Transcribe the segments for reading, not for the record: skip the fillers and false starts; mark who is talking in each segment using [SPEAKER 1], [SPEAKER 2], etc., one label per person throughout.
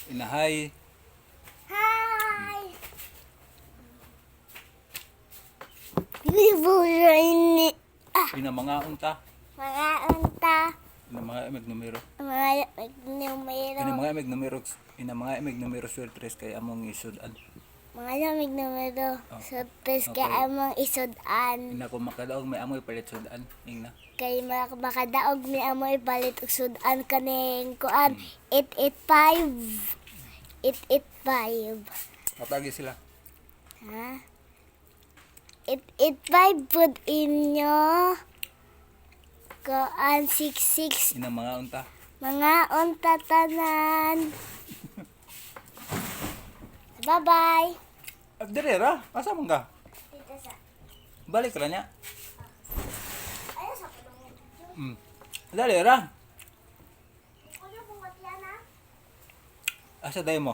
[SPEAKER 1] Inahay.
[SPEAKER 2] Hi. Liburay ah,
[SPEAKER 1] Ina mga unta.
[SPEAKER 2] mga unta,
[SPEAKER 1] Ina mga imig numero.
[SPEAKER 2] mga numero,
[SPEAKER 1] Ina mga imig numero. Ina mga imig numero suertres kay among isudan.
[SPEAKER 2] Mga lamig numero,
[SPEAKER 1] Oh.
[SPEAKER 2] surprise kay
[SPEAKER 1] Okay.
[SPEAKER 2] among isudan.
[SPEAKER 1] Ina ko makadaog may amoy palit sudan. Ingna.
[SPEAKER 2] Kay makadaog ni amoy palit og sudan kaning kuan 885 885.
[SPEAKER 1] Kapagi sila.
[SPEAKER 2] Ha? 885 pud inyo. Kuan 66.
[SPEAKER 1] Ina mga unta.
[SPEAKER 2] Mga unta tanan. Bye-bye.
[SPEAKER 1] Ah, dire ra. Asa man ka?
[SPEAKER 2] Dito sa
[SPEAKER 1] Balik ra niya.
[SPEAKER 2] Ayaw sa kulungan.
[SPEAKER 1] Dali ra.
[SPEAKER 2] Kulo bungot yan ah.
[SPEAKER 1] Asa dayo mo?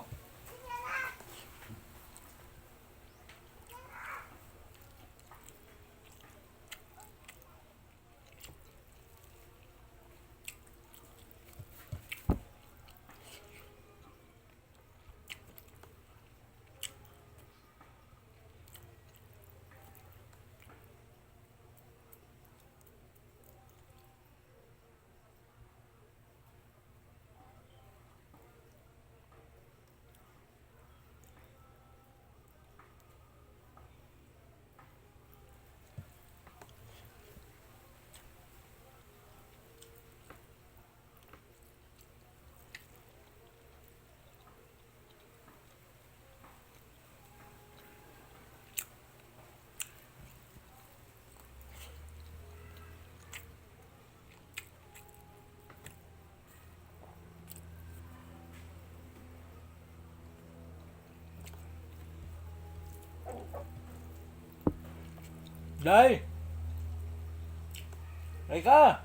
[SPEAKER 1] Day! Day ka!